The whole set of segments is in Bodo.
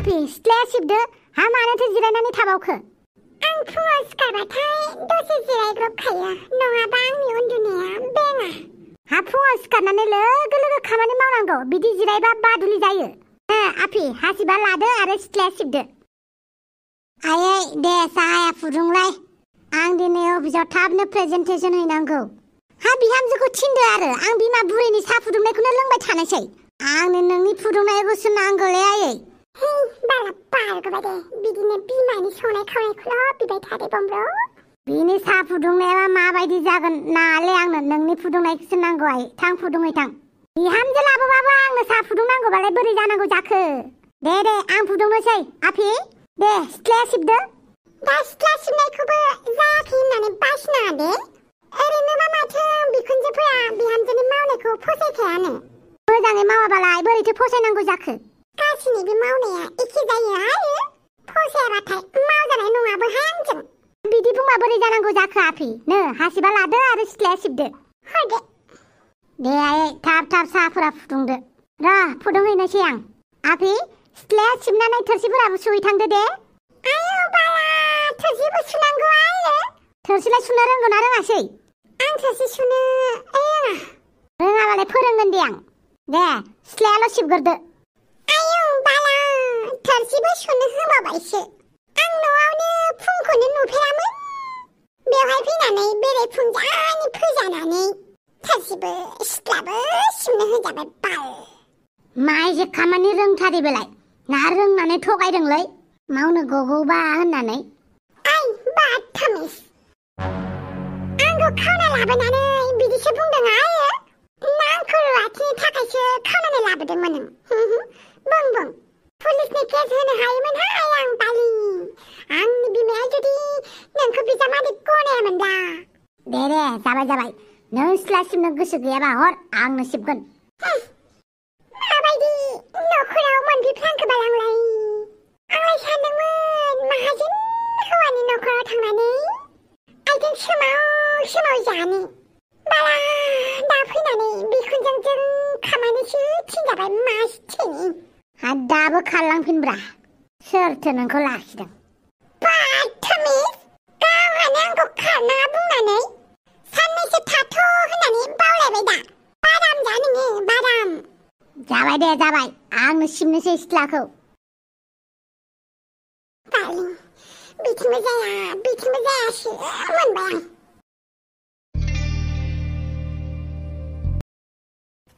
आफि सिथ्लाया सिबदो हा मानोथो जिरायनानै थाबावखो आं फुङाव सिखारबाथाय दसे जिरायग्रबखायो नङाबा आंनि उन्दुनाया बेङा हा फुङाव सिखारनानै लोगो लोगो खामानि मावनांगौ बिदि जिरायबा बादुलि जायो आफि हासिबा लादो आरो सिथ्लाया सिबदो आयै दे साहाया फुदुंलाय आं दिनै अफिसाव थाबनो प्रेजेन्टेसन हैनांगौ हा बिहामजोखौ थिनदो आरो आं बिमा बुरैनि साहा फुदुंनायखौनो लोंबाय थानोसै आंनो नोंनि फुदुंनायखौसो नांगौलै आयै बाला बारगोबाय दे बिदिनो बिमानि संनाय खावनायखौल' बिबाय थादे बमब्र बिनि साहा फुदुंनाया माबायदि जागोन नाले आंनो नोंनि फुदुंनायखौसो नांगौ आयै थां फुदुंहै थां बिहामजो लाबोबाबो आंनो साहा फुदुंनांगौबालाय बोरै जानांगौ जाखो दे आं फुदुंनोसै आफि दे सिथ्लाया सिबदो दा सिथ्ला सिबनायखौबो जायाखै होननानै बासिनाङा दे ओरैनोबा माथो बिखुनजोफोरा बिहामजोनि मावनायखौ फसायखायानो मोजाङै मावाबालाय बोरैथो फसायनांगौ जाखो गासिनिबो मावनाया एखे जायो आरो फसायाबाथाय मावजानाय नङाबोहाय आंजों बिदि बुंबा बोरै जानांगौ जाखो आफि नो हासिबा लादो आरो सिथ्लाया सिबदो हरदे दे आयै थाब साहाफोरा फुदुंदो र फुदुंहैनोसै आं आफि सिथ्लाया सिबनानै थोरसिफोराबो सुहैथांदो दे आयौ बाला थोरसिबो सुनांगौ आरो थोरसिलाय सुनो रोंगौ ना रोङासै आं थोरसि सुनो रोङाबालाय फोरोंगोन दे आं दे सिथ्लायाल' सिबग्रोदो आयौ बाला थोरसिबो सुनो होबावबायसो आं न'आवनो फुंखौनो नुफेरामोन बेवहाय फैनानै बेरेफुंजानि फैजानानै थोरसिबो सिथ्लाबो सिबनो होजाबाय बाल मा एसे खामानि रोंथारि बेलाय ना रोंनानै थगायदोंलै मावनो गगौबा होननानै ओइ बाथामिस आंखौ खावना लाबोनानै बिदिसो बुंदों आयो ना आंखौ रुवाथिनि थाखायसो खावनानै लाबोदोंमोन बुं पुलिसनि केस होनो हायोमोनहाय आं बालि आंनि बिमाया जुदि नोंखौ बिजामादै गनायामोनब्ला दे जाबाय नों सिथ्ला सिबनो गोसो गैयाबा हर आंनो सिबगोन माबायदि न'खराव मोनफैफ्लांखोबालांलाय आंलाय सानदोंमोन माहाजोन हौवानि न'खराव थांनानै आइजों सोमाव जानो बाला दा फैनानै बिखुनजोजों खामानिसो थिनजाबाय मासथिनि हा दाबो खारलांफिनब्रा सोरथो नोंखौ लाखिदों बाथामिस गावहानो आंखौ खारनाङा बुंनानै साननैसो थाथ' होननानै बावलायबाय दा बादाम जा नोङो बादाम जाबाय आंनो सिबनोसै सिथ्लाखौ बालिं बिथिंबो जायासो मोनबाय आं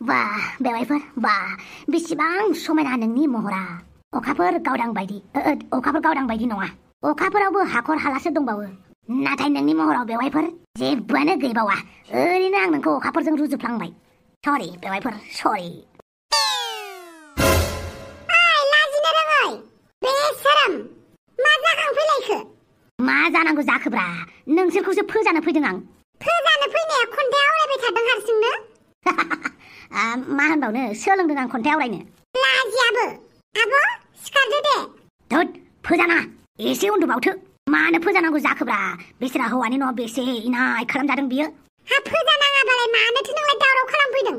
वाह बेवाइफोर वाह बेसेबां समायना नोंनि महरा अखाफोर गावदां बायदि नङा अखाफोरावबो हाखर हालासो दंबावो नाथाय नोंनि महराव बेवाइफोर जेबोआनो गैबावा ओरैनो आं नोंखौ अखाफोरजों रुजुफ्लांबाय सरि बेवाइफोर सरि लाजिनो रोङै बेसोराम मा जाखांफैलायखो मा जानांगौ जाखोब्रा नोंसोरखौसो फोजानो फैदों आं फोजानो फैनाया खन्थाइ आवरायबाय थादों हारसिंनो मा होनबावनो सोलोंदों आं खन्थाइ आवरायनो लाजियाबो आब' सिखारदो दे धुत फोजाना एसे उन्दुबावथो मानो फोजानांगौ जाखोब्रा बेसोरा हौवानि न'आव बेसे इनाय खालामजादों बियो हा फोजानाङाबालाय मानोथो नोंलाय दावराव खालामफैदों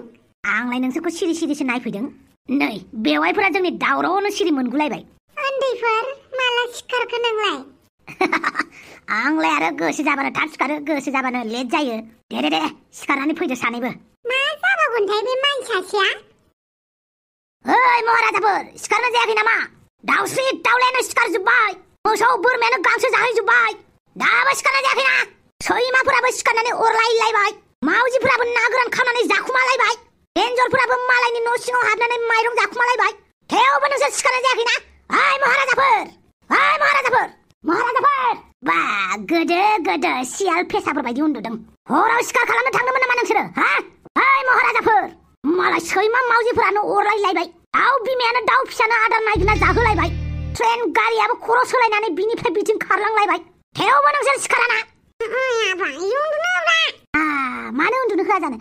आंलाय नोंसोरखौ सिरिसो नायफैदों नै बेवाइफोरा जोंनि दावरावनो सिरि मोनगुलायबाय उन्दैफोर माला सिखारखो नोंलाय आंलाय आरो गोसो जाबानो थाब सिखारो गोसो जाबानो लेट जायो दे सिखारनानै फैदो सानैबो मा जाबावगोनथाय बे मानसियासिया ओइ महाराजाफोर सिखारनो जायाखै नामा दाउस्रि दाउलायानो सिखारजोब्बाय मोसौ बोरमायानो गांसो जाहैजोब्बाय दाबो सिखारनो जायाखैना सैमाफोराबो सिखारनानै अरलायलायबाय मावजिफोराबो ना गोरान खानानै जाखुमालायबाय एन्जरफोराबो मालायनि न' सिङाव हाबनानै माइरं जाखुमालायबाय थेवबो नोंसोर सिखारनो जायाखैना ओइ महाराजाफोर बा गोदो सियाल फेसाफोर बायदि उन्दुदों हराव सिखार खालामनो थांदोंमोन नामा नोंसोरो हा ओइ महाराजाफोर मालाय सैमा मावजिफोरानो अरलायलायबाय दाउ बिमायानो दाउ फिसानो आदार नागिरना जाहोलायबाय ट्रेन गारियाबो खर' सोलायनानै बिनिफ्राय बिथिं खारलांलायबाय थेवबो नोंसोर सिखाराना मानो उन्दुनो होआ जानो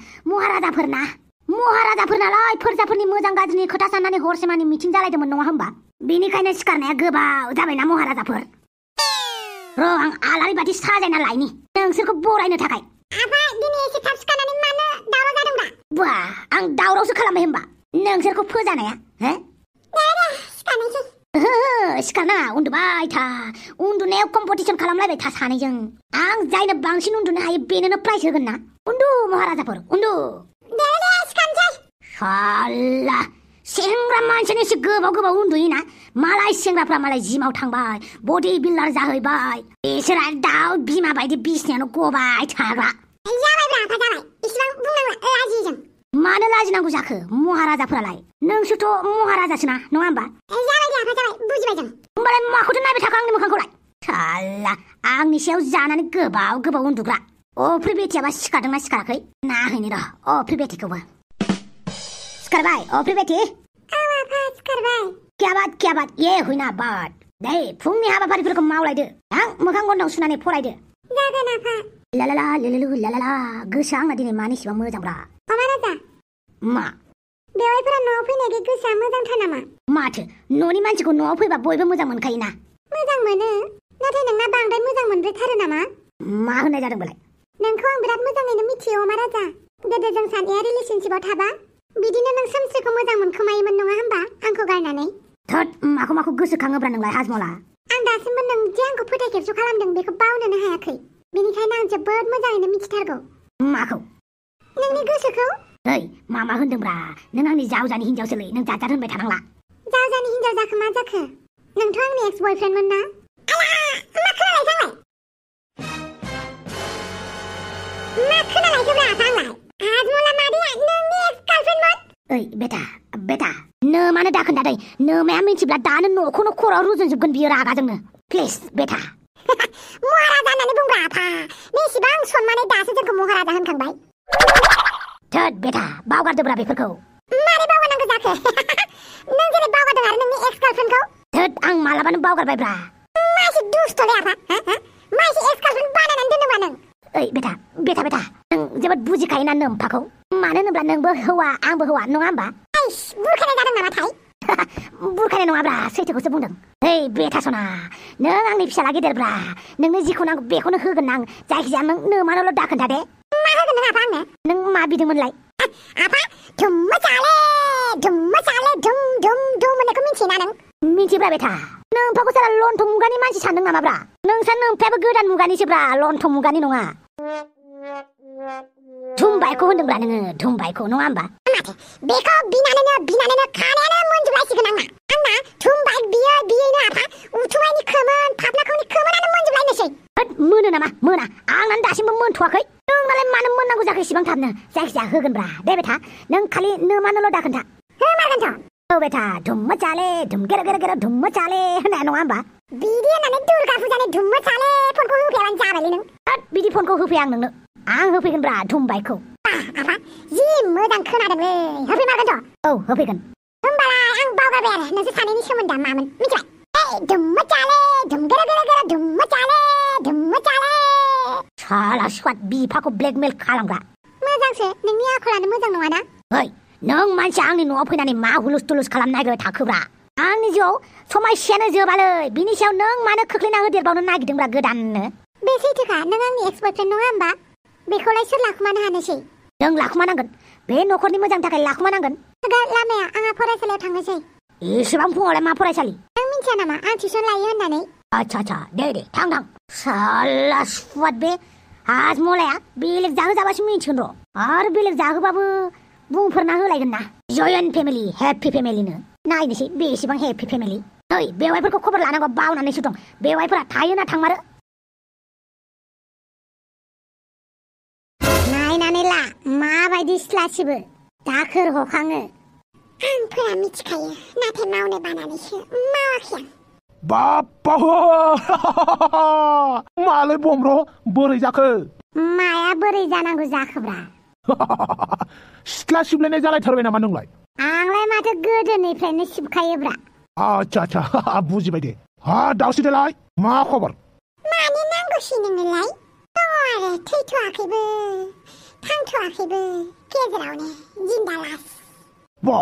महाराजाफोरनालाय फोरजाफोरनि मोजां गाज्रिनि खोथा साननानै हरसेमानि मिटिं जालायदोंमोन नङा होमबा बेनिखायनो सिखारनाया गोबाव जाबायना महाराजाफोर र' आं आलारि बाथि साजायना लायनि नोंसोरखौ बरायनो थाखाय दिनै एसे थाब सिखारनानै मानो दावराव जादोंब्रा बा आं दावरावसो खालामबाय होमबा नोंसोरखौ फोजानाया सिखारनाङा उन्दुबाय था उन्दुनायाव कम्पिटिसन खालामलायबाय था सानैजों आं जायनो बांसिन उन्दुनो हायो बेनोनो प्राइज होगोन ना उन्दु महाराजाफोर उन्दु दे सिखारनोसै साला सेंग्रा मानसिनि एसे गोबाव उन्दुयोना मालाय सेंग्राफ्रा मालाय जिमाव थांबाय बडि बिल्डार जाहैबाय बिसोर दाउ बिमा बायदि बिसिनायावनो गबाय थाग्रा जाबायब्रा आफा जाबाय इसिबां बुंनांला लाजिजों मानो लाजिनांगौ जाखो महाराजाफोरालाय नोंसोरथ' महाराजासो ना नङा होमबा जाबाय दे आफा जाबाय बुजिबाय जों होमबालाय माखौथो नायबाय थाखो आंनि मोखांखौलाय साला आंनि सायाव जानानै गोबाव उन्दुग्रा अफ्रि बेटियाबा सिखारदोंना सिखाराखै नाहैनि र' अफ्रि बेटिखौबो सिखारबाय अफ्रि बेटि औ आफा सिखारबाय क्या बात ये हुइना बात दे फुंनि हाबाफारिफोरखौ मावलायदो आं मोखां गन्थं सुनानै फरायदो जागोन आफा लालाला लिलिलु लालाला गोसोआ आंना दिनै मानि इसिबां मोजांब्रा महाराजा मा बेवाइफोरा न'आव फैनायखाय गोसोआ मोजांथार नामा माथो न'नि मानसिखौ न'आव फैबा बयबो मोजां मोनखायोना मोजां मोनो नाथाय नोंना बांद्राय मोजां मोनद्रायथारो नामा मा होननाय जादोंबालाय नोंखौ आं बिराद मोजाङैनो मिथियो महाराजा गोदो जों सानैया रिलेशनशिपआव थाबा बिदिनो नों सोमस्रिखौ मोजां मोनखोमायोमोन नङा होमबा आंखौ गारनानै थोद माखौ गोसोखाङोब्रा नोंलाय हाजमला आं दासिमबो नों जे आंखौ फोथायखेबस' खालामदों बेखौ बावनोनो हायाखै बेनिखायनो आं जोबोद मोजाङैनो मिथिथारगौ माखौ नोंनि गोसोखौ ओइ मा होनदोंब्रा नों आंनि जावजानि हिनजावसोलै नों जाजार होनबाय थानांला जावजानि हिनजाव जाखो मा जाखो नोंथ' आंनि एक्स बयफ्रेन्डमोन ना मा खोनालायखोब्रा आफांलाय हाजमला मादैया नोंनि एक्स गार्लफ्रेन्डमोन ओइ बेटा नोमानो दाखोन्दादै नोमाया मिन्थिब्ला दानो न'खौनो खर'आव रुजुनजोबगोन बियो रागाजोंनो प्लिज बेटा महाराजा होननानै बुंब्रा आफा बेसेबां सनमानै दासो जोंखौ महाराजा होनखांबाय थोद बेटा बावगारदोब्रा बेफोरखौ मारै बावगारनांगौ जाखो नों जेरै बावगारदों आरो नोंनि एक्स गार्लफ्रेन्डखौ थोद आं मालाबानो बावगारबायब्रा मा एसे दुस्थ'लै आफा मा एसे एक्स गार्लफ्रेन्ड बानायनानै दोनदोंबा नों ओइ बेटा नों जोबोद बुजिखायोना नोम्फाखौ मानो होनोब्ला नोंबो हौवा आंबो हौवा नङा होमबा बुरखायनाय जादों नामाथाय बुरखायनाय नङाब्रा सैथोखौसो बुंदों ओइ बेटा सना नों आंनि फिसाला गेदेरब्रा नोंनो जिखौ नांगौ बेखौनो होगोन आं जायखिजाया नों नोमानोल' दाखोन्था दे मा होगोन नों आफा आंनो नों मा बिदोंमोनलाय आफा धुम्मचाले धुम होननायखौ मिन्थियोना नों मिन्थिब्रा बेटा नोम्फाखौ सारा लन्थं मुगानि मानसि सानदों नामाब्रा नोंसा नोम्फायाबो गोदान मुगानिसोब्रा लन्थं मुगानि नङा धुमबायखौ होनदोंब्रा नोङो धुमबायखौ नङा होमबा माथो बेखौ बिनानैनो खानायानो मोनजोबलायसिगोन आंना धुमबाय बियोनो आफा उथुमायनि खोमोन फाफ्लाखौनि खोमोनानो मोनजोबलायनोसै मोनो नामा मोना आंनानो दासिमबो मोनथ'वाखै नोंनालाय मानो मोननांगौ जाखो इसिबां थाबनो जायखिजाया होगोनब्रा दे बेटा नों खालि नोमानोल' दाखोन्था होमारगोनथ' औ बेटा धुम्मचाले गेर धुम्मचाले होननाया नङा होमबा बिदि होननानै दुर्गा फुजानि धुम्मचाले फनखौ होफैयाबानो जाबायलै नों बिदि फनखौ होफैया आं नोंनो आं होफैगोनब्रा धुमबायखौ आफा जि मोजां खोनादोंलै होफैमारगोनथ' औ होफैगोन होमबालाय आं बावगारबाय आरो नोंसोर सानैनि सोमोन्दोआ मामोन मिथिबाय धुम्मचाले गेर धुम्मचाले साला स्वाद बिफाखौ ब्लेकमेल खालामग्रा मोजांसो नोंनि आखलानो मोजां नङाना ओइ नों मानसिया आंनि न'आव फैनानै मा हुलुस तुलुस खालामनो नागिरबाय थाखोब्रा आंनि जिउआव समायसायानो जोबालै बिनि सायाव नों मानो खोख्लैना होदेरबावनो नागिरदोंब्रा गोदाननो बे सैथोखा नों आंनि एक्स बयफ्रेन्ड नङा होमबा बेखौलाय सोर लाखुमानो हानोसै नों लाखुमानांगोन बे न'खरनि मोजांनि थाखाय लाखुमानांगोन लामाया आंहा फरायसालियाव थांनोसै एसेबां फुङावलाय मा फरायसालि नों मिन्थिया नामा आं टिउसन लायो होननानै आच्छा दे थां साला स्वाद बे हाजमलाया बेलेग जाहोजाबासो मिन्थिगोन र' आरो बेलेग जाहोबाबो बुंफोरना होलायगोन ना जयेन्ट फेमिलि हेपि फेमिलिनो नायनोसै बेसेबां हेपि फेमिलि ओइ बेवाइफोरखौ खबर लानांगौ बावनानैसो दं बेवाइफोरा थायोना थांमारो नायनानै ला माबायदि सिथ्लासिबो दाखोर हखाङो आंफोरा मिथिखायो नाथाय मावनो बानानैसो मावाखै आं बाप्पा मालाय बमब्र बोरै जाखो माया बोरै जानांगौ जाखोब्रा सिथ्ला सिबलायनाय जालायथारबाय नामा नोंलाय आंलाय माथो गोदोनिफ्रायनो सिबखायोब्रा आच्छा बुजिबाय दे दाउस्रि देलाय मा खबर मानो नांगौसै नोंनोलाय दङ आरो थैथ'वाखैबो थांथ'वाखैबो गेजेरावनो जिन्दालास बा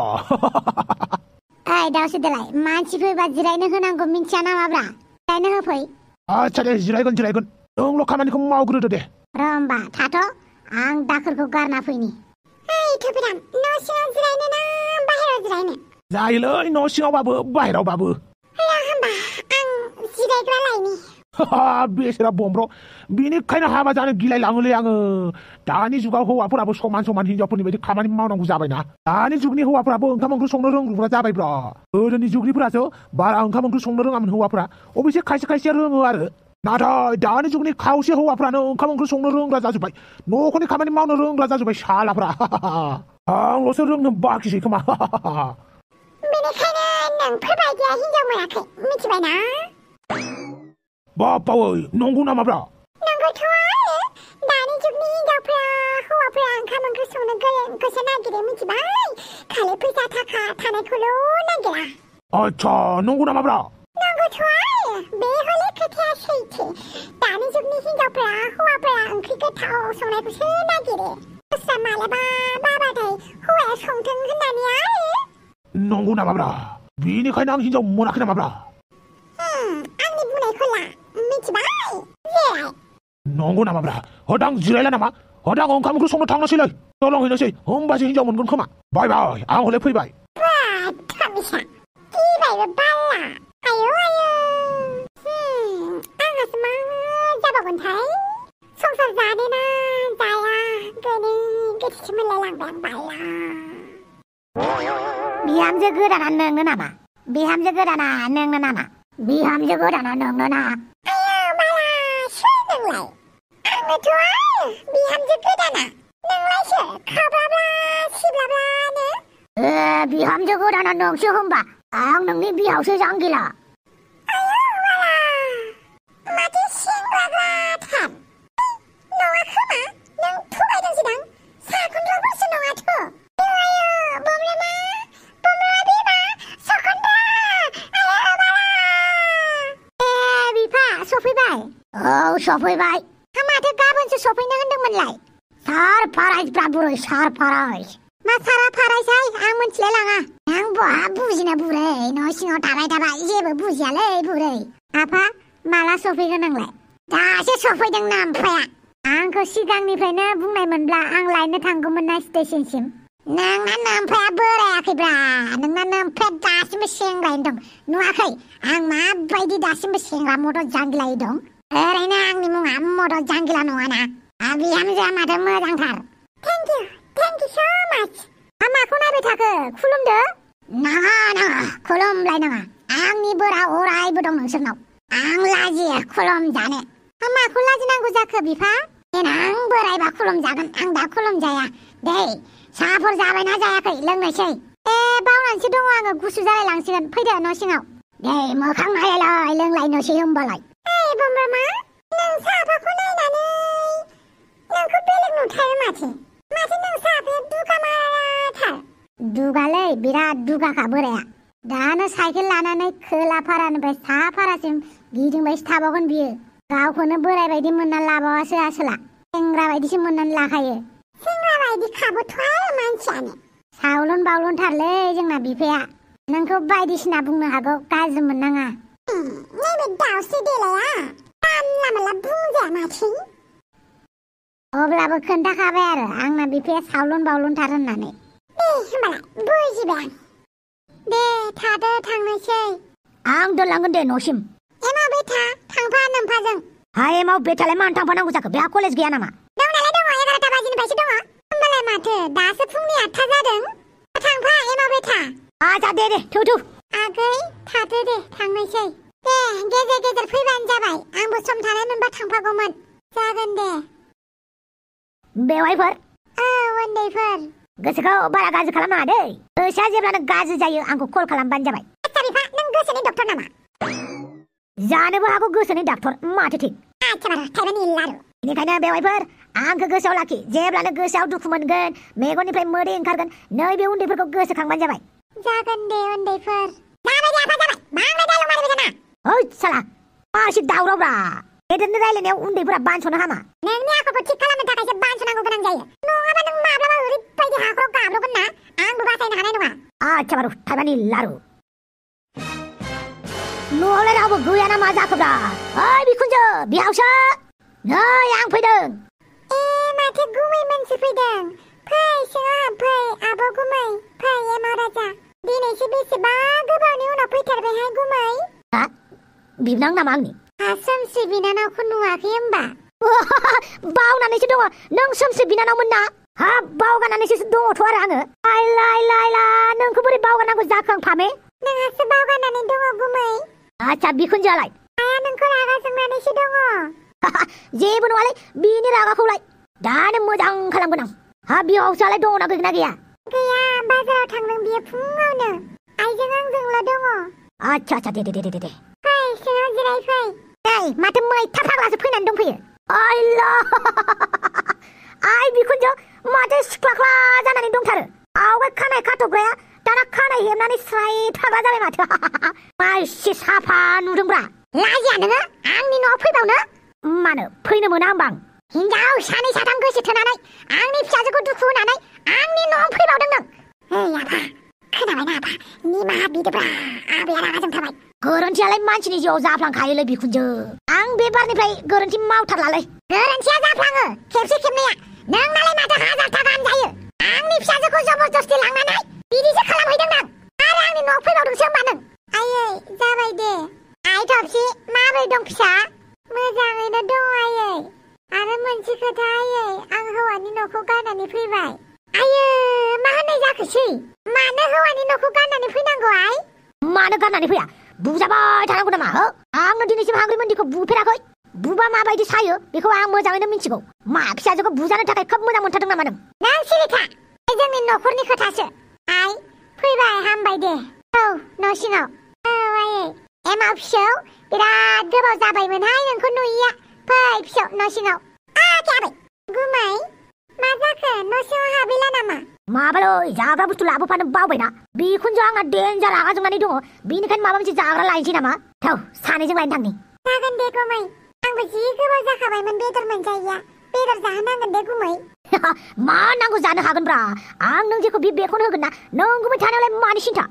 ओइ दाउस्रि देलाय मानसि फैबा जिरायनो होनांगौ मिन्थिया नामाब्रा जिरायनो होफै आच्छा दे जिरायगोन नोंल' खामानिखौ मावग्रोदो दे र' होमबा थाथ' आं दाखोरखौ गारना फैनि ओइ थुबिराम न' सिङाव जिरायनो ना बाहेरायाव जिरायनो जायोलै न' सिङावबाबो बाहेरावबाबो होमबा जानायनि बेसेरा बमब्र बिनिखायनो हाबा जानो गिलायलाङोलै आङो दानि जुगाव हौवाफोराबो समान समान हिनजावफोरनि बायदि खामानि मावनांगौ जाबायना दानि जुगनि हौवाफोराबो ओंखाम ओंख्रि संनो रोंग्रा जाबायब्रा गोदोनि जुगनिफोरासो बारा ओंखाम ओंख्रि संनो रोङामोन हौवाफोरा अबयसे खायसे खायसेया रोङो आरो नाथाय दानि जुगनि खावसे हौवाफ्रानो ओंखाम ओंख्रि संनो रोंग्रा जाजोब्बाय न'खरनि खामानि मावनो रोंग्रा जाजोब्बाय सालाफ्रा आंल'सो रोंनो बाखिसै खोमा बेनिखायनो नोंफोरबायदिया हिनजाव मोनाखै मिथिबायना बापावै नंगौ नामाब्रा नंगौथ' आरो दानि जुगनि हिनजावफ्रा हौवाफ्रा ओंखाम ओंख्रि संनो गोरोंखौसो नागिरो मिथिबाय खालि फैसा थाखा थानायखौल' नागिरा आच्छा नंगौ नामाब्रा नंगौथ' आरो बे हले खोथाया सैथो दानि जुगनि हिनजावफ्रा हौवाफ्रा ओंख्रि गोथाव संनायखौसो नागिरो दस्रा मालाबा बाबाथाय हौवाया संथों होननानै आरो नंगौ नामाब्रा बिनिखायनो आं हिनजाव मोनाखै नामाब्रा आंनि बुंनायखौ ला मिथिबाय जे नंगौ नामाब्रा हदां जिरायला नामा हदां ओंखाम ओंख्रि संनो थांनोसैलै तलंहैनोसै होमबासो हिनजाव मोनगोन खोमा बाय बाय आं हले फैबाय थामिसा गिबायबो बाला आयौ आयौ आंहासो मा जाबावगोनथाय संसार जानो ना जाया गोनो गोथोसो मोनलायलांबाय आं बाला बिहामजो गोदाना नोंनो नामा बिहामजो गोदाना नोंनो नामा बिहामजो गोदाना नोंनो ना आयौ बाला सोर नोंलाय आंनोथ' आरो बिहामजो गोदाना नोंलायसो खाब्लाब्ला सिब्लाब्लानो बिहामजो गोदाना नोंसो होमबा आं नोंनि बिहावसो जांगिला आयौ बाला माथो सेंग्राग्राथार नङा खोमा नों थगायदोंसोदां साखुन्द्राफोरसो नङाथ' आयौ बमलेमा बिमा सखुन्द्रा आयौ बाला बिफा सफैबाय औ सफैबाय माथो गाबोनसो सफैनो होनदोंमोनलाय सार फाराइसब्रा बुरै सार फाराइस मा सारा फारायसाय आं मोनथिलाय लाङा आं बहा बुजिनो बुरै न' सिङाव थाबाय जेबो बुजियालै बुरै आफा माला सफैगोन नोंलाय दासो सफैदों ना ओमफ्राया आंखौ सिगांनिफ्रायनो बुंनायमोनब्ला आं लायनो थांगौमोन ना स्टेशनसिम नोंना नोमफाया बोरायाखैब्रा नोंना नोमफाया दासिमबो सेंग्रायैनो दं नुवाखै आं माबायदि दासिमबो सेंग्रा मदद जांगिलायै दं ओरैनो आंनि मुङा मदद जांगिला नङाना बिहामजोआ माथो मोजांथार थेंक इउ सो माच माखौ नायबाय थाखो खुलुमदो नाङा खुलुमलायनाङा आंनि बोरा अरायबो दं नोंसोरनाव आं लाजियो खुलुम जानो माखौ लाजिनांगौ जाखो बिफा देनां बोरायबा खुलुम जागोन आं दा खुलुम जाया दे साहाफोर जाबायना जायाखै लोंनोसै बावनानैसो दङ आङो गुसु जालायलांसिगोन फैदो न' सिङाव दे मोखां नायलाय लोंलायनोसै होमबालाय बमब्रमा नों साहाफाखौ नायनानै नोंखौ बेलेग नुथारो माथो नों साहाफाया दुगामाराथार दुगालै बिराद दुगाखा बोराया दानो साइकेल लानानै खोला फारानिफ्राय साहा फारासिम गिदिंबायसो थाबावगोन बियो गावखौनो बोराय बायदि मोनना लाबावासो आसोला सेंग्रा बायदिसो मोननानै लाखायो सेंग्रा बायदि खाबोथ' आरो मानसियानो सावलन बावलनथारलै जोंना बिफाया नोंखौ बायदिसिना बुंनो हागौ गाज्रि मोननाङा नैबे दाउस्रि देलाया जानला मोनला बुंजाया माथो अब्लाबो खोन्थाखाबाय आरो आंना बिफाया सावलन बावलनथार होननानै होमबालाय बुजिबाय आं दे थादो थांनोसै आं दोनलांगोन दे न'सिम एमाव बेथा थांफा नोमफाजों एमाव बेथालाय मानो थांफानांगौ जाखो बेहा कलेज गैया नामा दं नालाय दङ 11ता बाजिनिफ्रायसो दङ होमबालाय माथो दासो फुंनि 8ता जादों थांफा एमाव बेथा आजा दे थौ आगै थादो दे थांनोसै दे गेजेर गेजेर फैबानो जाबाय आंबो सम थानाय मोनबा थांफागौमोन जागोन दे बेवाइफोर उन्दैफोर गोसोखौ बारा गाज्रि खालामनाङा दै गोसोआ जेब्लानो गाज्रि जायो आंखौ कल खालामबानो जाबाय आच्छा बिफा नों गोसोनि डक्टर नामा जानोबो हागौ गोसोनि डक्टर माथो थिक आच्छा बार थाइबानि लारु बेनिखायनो बेवाइफोर आंखौ गोसोआव लाखि जेब्लानो गोसोआव दुखु मोनगोन मेगननिफ्राय मोदै ओंखारगोन नैबे उन्दैफोरखौ गोसोखांबानो जाबाय जागोन दे उन्दैफोर जाबाय बांद्राय दाइलग मारिबाय थाना ओइ साला मासि दावरावब्रा गेदेरनि रायलायनायाव उन्दैफोरा बानस'नो हामा नोंनि आखलखौ थिक खालामनो थाखायसो बानस'नांगौ गोनां जायो नङाबा नों माब्लाबा ओरैबायदि हाखराव गाब्र'गोन ना आंबो बासायनो हानाय नङा आच्छा बारु थाइबानि लारु न'आवलाय रावबो गैया ना मा जाखोब्रा ओइ बिखुनजो बिहावसो नै आं फैदों माथो गुमै मोनसो फैदों फै सिङाव हाबफै आब' गुमै फै एमाव राजा दिनैसो बेसेबा गोबावनि उनाव फैथारबायहाय गुमै बिबनां नामा आंनि सोमस्रि बिनानावखौ नुवाखै होमबा? बावनानैसो दङ नों सोमस्रि बिनानावमोन ना हाब बावगारनानैसो दङथ' आरो आङो आइला नोंखौ बोरै बावगारनांगौ जाखो आं फामे नोंहासो बावगारनानै दङ गुमै। आच्छा बिखुनजोआलाय आइया नोंखौ रागा जोंनानैसो दङ। जेबो नङालै बिनि रागाखौलाय दानो मोजां खालामगोन आं हा बिहावजोआलाय दङना गैगोना गैया? गैया बाजाराव थांदों बियो फुङावनो आइजों आंजोंल' दङ। आच्छा दे फै सिङाव जिराय फै। नै माथो मैथा फाग्लासो फैनानै दंफैयो आइला आइ बिखुनजो माथो सिख्लाख्ला जानानै दंथारो आवगाय खानाय खाथबग्राया दाना खानाय हेबनानै स्राय थाग्रा जाबाय माथो माइसि साफा नुदोंब्रा लाजिया नोङो आंनि न'आव फैबावनो? मानो फैनो मोना होमबा आं हिनजाव सानै साथाम गोसो थोनानै आंनि फिसाजोखौ दुखु होनानै आंनि न'आव फैबावदों नों? आफा खोनाबायना आफा निमाहा बिदोब्रा आबैया रागा जोंथारबाय। गोरोन्थियालाय मानसिनि जिउआव जाफ्लांखायोलै बिखुनजो आं बे बारनिफ्राय गोरोन्थि मावथारलालै गोरोन्थिया जाफ्लाङो खेबसे खेबनैया नोंनालाय माथो 1000 गाहाम जायो आंनि फिसाजोखौ जबरदस्ति लांनानै बिदिसो खालामहैदों नों आरो आंनि न'आव फैबावदोंसो होमबा नों? आयै जाबाय दे। आइ थबसि माबोरै दं फिसा? मोजाङैनो दं आयै आरो मोनसे खोथा आयै आं हौवानि न'खौ गारनानै फैबाय। आयै मा होननाय जाखोसै? मानो हौवानि न'खौ गारनानै फैनांगौ आइ? मानो गारनानै फैया बुजाबाय थानांगौ नामा हो आंनो दिनैसिम हाग्रि मोन्दिखौ बुफेराखै बुबा माबायदि सायो बेखौ आं मोजाङैनो मिथिगौ मा फिसाजोखौ बुजानो थाखाय खोब मोजां मोनथारदों नामा नों? नों सिरिथा जोंनि न'खरनि खोथासो। आइ फैबाय हामबाय दे। औ न' सिङाव। औ आयै एमाव फिसौ बिराद गोबाव जाबायमोनहाय नोंखौ नुयिया फै फिसौ न' सिङाव। आबै गुमै मा जाखो न' सिङाव हाबैला नामा? माबालै जाग्रा बुस्थु लाबोफानो बावबायना बिखुनजो आंना देन्जार रागा जोंनानै दङ बेनिखायनो माबा मोनसे जाग्रा लायनोसै नामा थौ सानैजों लायनो थांनि। जागोन दे गुमै आंबो जि गोबाव जाखाबायमोन बेदर मोनजायैया बेदर जाहोनांगोन दे गुमै। मा नांगौ जानो हागोनब्रा आं नों जेखौ बेखौनो होगोन ना नों गुबै थानायावलाय मानि सिन्था